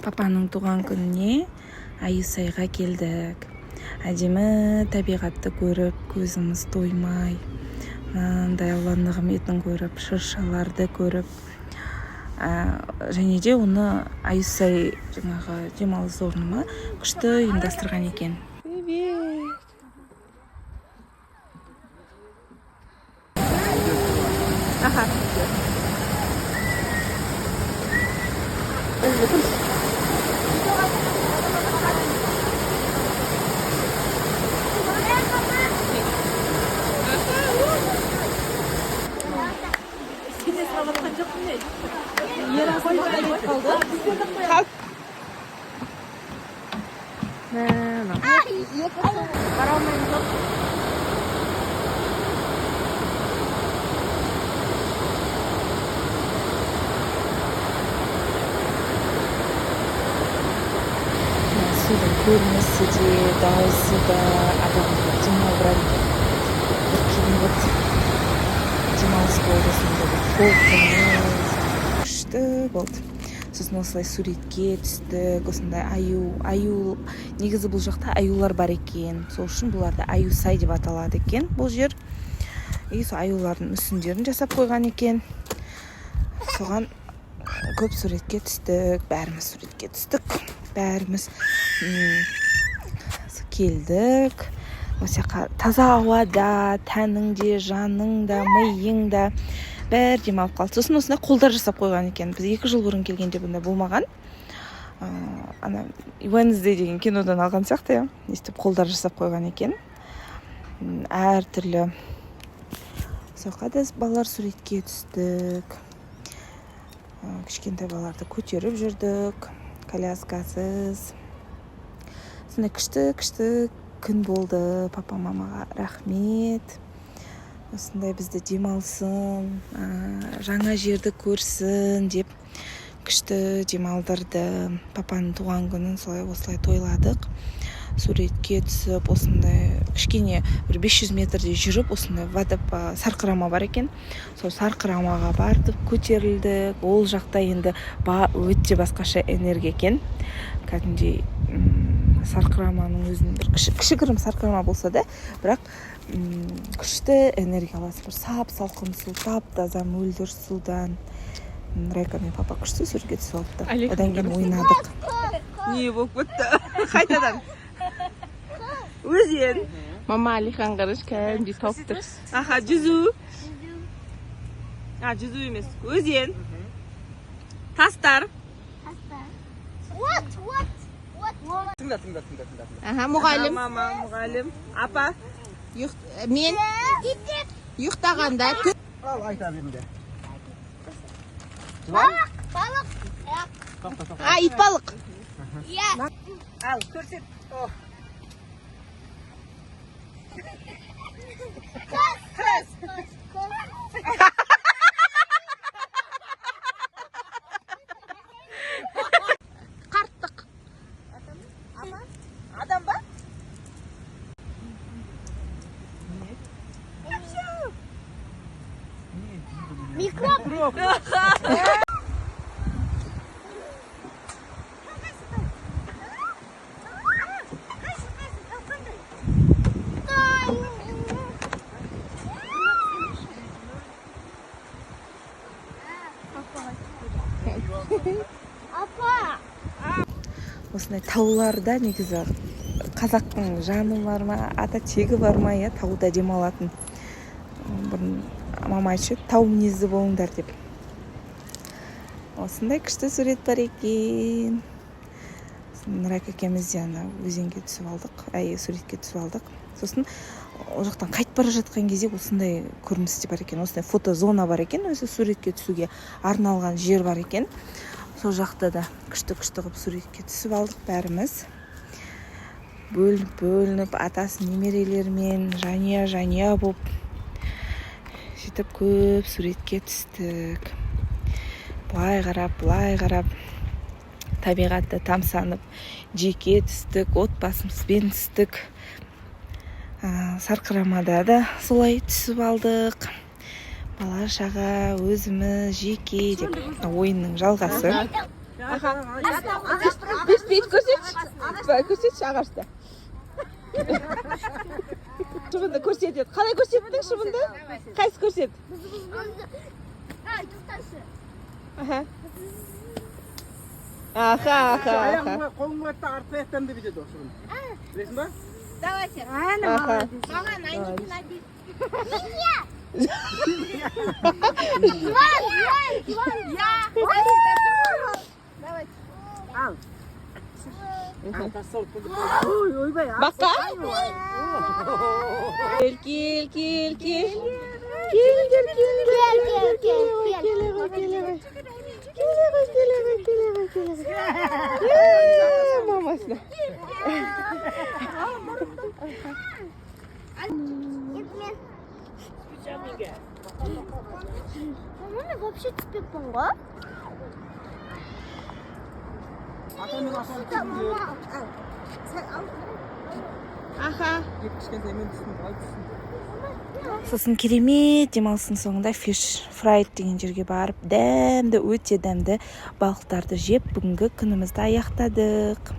Папаның туған күніне Аюсайға келдік. Әдемі табиғатты көріп, көзіміз тоймай, мынандай Алла нығметін көріп, шыршаларды көріп, және де оны Аюсай жаңағы демалыс орны ма, күшті ұйымдастырған екен. Привет! Аха. Судың көрінісі де, дауысы да адамды демалдырады екен. Бір керемет демалыс болды, сондай бір толқынды, күшті болды. Сосын осылай суретке түстік. Осындай аю, негізі бұл жақта аюлар бар екен, сол үшін бұларды Аюсай деп аталады екен бұл жер. И сол аюлардың мүсіндерін жасап қойған екен, соған көп суретке түстік, бәріміз суретке түстік, бәріміз келдік. Осы жаққа таза ауада тәнің де, жаның да, миың да бәрі демалып қалды. Сосын осындай қолдар жасап қойған екен. Біз 2 жыл бұрын келгенде бұндай болмаған. Ана Уэнсдей деген кинодан алған сияқты, иә, өйстіп қолдар жасап қойған екен. Әртүрлі. Сол жаққа да балалар суретке түстік. Кішкентай балаларды көтеріп жүрдік коляскасыз. Сондай күшті күшті күн болды. Папа, мамаға рахмет, осындай бізді демалсын, жаңа жерді көрсін деп күшті демалдырды. Папаның туған күнін солай, осылай тойладық, суретке түсіп. Осындай кішкене бір 500 метрдей жүріп, осындай сарқырама бар екен, сол сарқырамаға бардық, көтерілдік. Ол жақта енді өте басқаша энергия екен кәдімгідей. Сарқыраманың өзінің бір кішігірім сарқырама болса да, бірақ күшті энергия аласың. Бір сап салқын су, тап таза мөлдір судан. Райка мен папа күшті суретке түсіп алыпты. Одан кейін ойнадық. Не болып кетті қайтадан? Өзен. Мама, Алихан қарашы, кәдімгідей тауып тұр. Аха, жүзу, а, жүзу емес, өзен, тастар. What? What? What? What? Тыңда, тыңда, тыңда, тыңда, тыңда. Аха, мұғалім. Мама, мұғалім апа. Мен ұйықтағанда Ал, айта беріңдер. Балық. Балық. Тоқта, тоқта. А, итбалық. Иә. Ал, көрсет. Қыз. Қыз. Қарттық. Адам ба? Микроб. Апа. Осындай тауларда негізі қазақтың жаны бар ма, ата тегі бар ма, иә, тауда демалатын. Бұрын мама айтушы еді, тау мінезді болыңдар деп. Осындай күшті сурет бар екен. Сосын Нұрайка екеуміз де ана өзенге түсіп алдық, әй, суретке түсіп алдық. Сосын ол жақтан қайтып бара жатқан кезде осындай көрініс те бар екен, осындай фотозона бар екен, өзі суретке түсуге арналған жер бар екен. Сол жақта да күшті күшті қылып суретке түсіп алдық бәріміз бөлініп бөлініп, атасы немерелерімен жанұя жанұя болып, сөйтіп көп суретке түстік. Былай қарап, былай қарап, табиғатты тамсанып, жеке түстік, отбасымызбен түстік. Сарқырамада да солай түсіп алдық, бала шаға, өзіміз жеке деп. Мына ойынның жалғасы. Аха. Бүйтіп көрсетші. Былай көрсетші ағашты. Шыбынды көрсетеді. Қалай көрсеттің шыбынды? Қайсы көрсет? Ай, тоқташы. Аха. Аха, аха, аха. Аяғың, қолың қояды да, артқы аяқтан да бүйтеді ол шыбын. Білесің ба? Аха. Жылан, жылан, жылан. Ал. Тастау. Бақа? Кел, кел, кел, кел. Келіңдер, келіңдер, Кел, кел, келе кел. ғой, келе ғой, келе ғой, келе ғой, келе ғой, келе ғой, келе ғой. Е, мамасына. Енді мен. Мама, мен вообще түспеппін ғой. Ата мен апам түсінде. Аха. Екі кішкентаймен түстім, қалай түстім? Сосын керемет демалыстың соңында Fish Fried деген жерге барып, дәмді, өте дәмді балықтарды жеп, бүгінгі күнімізді аяқтадық.